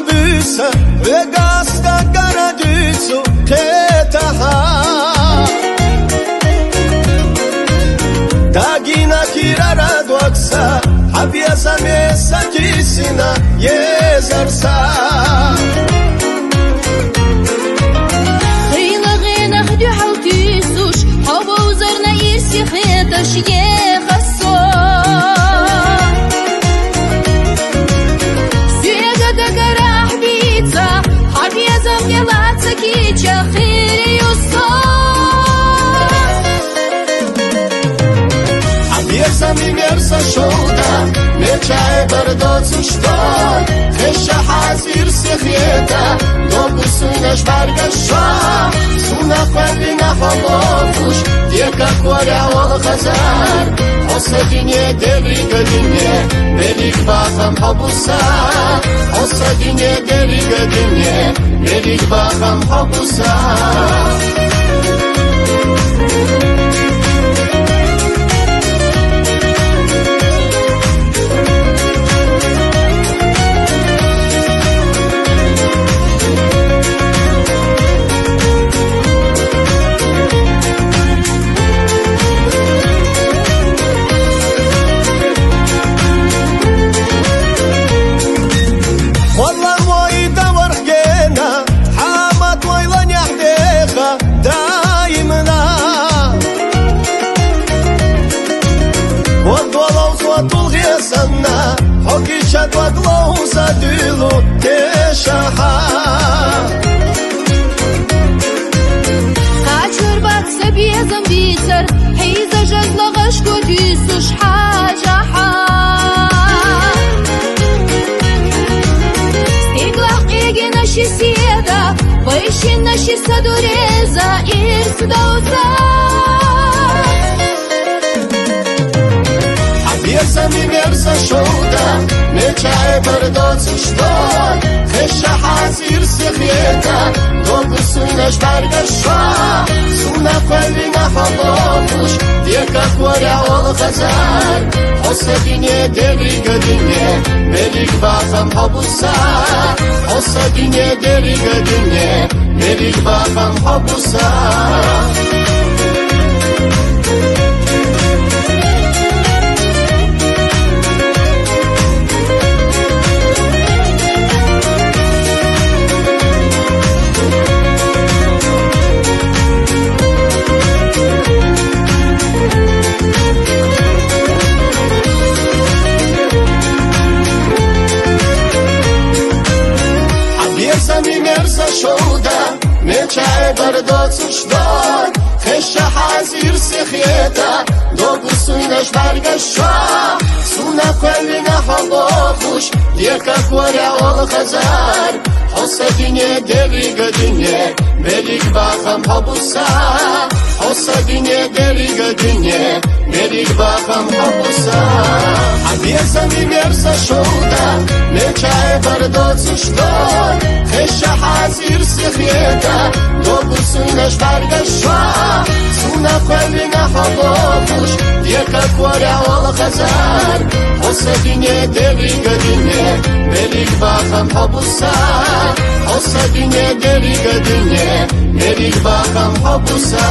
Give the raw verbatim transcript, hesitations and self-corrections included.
Биса вегас дагара дуьйцу кхетахьа. Дагина кирара догса, хьан безам меса кисина езарса. Хила гӀенах дуьхьал туьйсуш, хьо бовзарна ирсе хеташ еха со. Соьга дагарахь бийца, хьан безам мела ца кийча хир ю со. Хьан безами мерза шовда, мел чӀай бар доцуш дар, хеша хьазир сехета, догу суйнаш баргаш ша, суна кхвалина хьо лохуш, дика квара вал хазар. Хьо са дине деррига дине, берриг бахам хьо буса. Хьо са дине деррига дине, берриг бахам хьо буса. Валла вай даварх гена, хӀама твайла нехь деха даимна. Вад валав зва тулгъе санна, хьо кича тваг ловза дуьлу тешахьа. Качур бац са безам бицар, хьийза жазла гъашку дуьсуш хьажахьа. Стиглахь кьегина ши седа, вайшинна ши са дуреза ирс довза. Хьан безами мерза шовда, мел чӀай бар доцуш дар, хеша хьазир сехета, догу суйнаш баргаш ша, суна кхвалина хьо лохуш, дика квара вал хазар. Хьо са дине деррига дине, берриг бахам хьо буса. Хьо са дине деррига дине, берриг бахам хьо буса. Хьан безами мерза шовда, мел чӀай бар доцуш дар, хеша хьазир сехета, догу суйнаш баргаш ша, суна кхвалина хьо лохуш, дика квара вал хазар. Хьо са дине деррига дине, берриг бахам хьо буса. Хьо са дине деррига дине, берриг бахам хьо буса. Хьан безами мерза шовда, мел чӀай бар доцуш дар, хеша хьазир сехета, догу суйнаш баргаш ша, суна кхвалина хьо лохуш, дика квара вал хазар. Хьо са дине деррига дине, берриг бахам хьо буса. Хьо са дине деррига дине, берриг бахам хьо буса.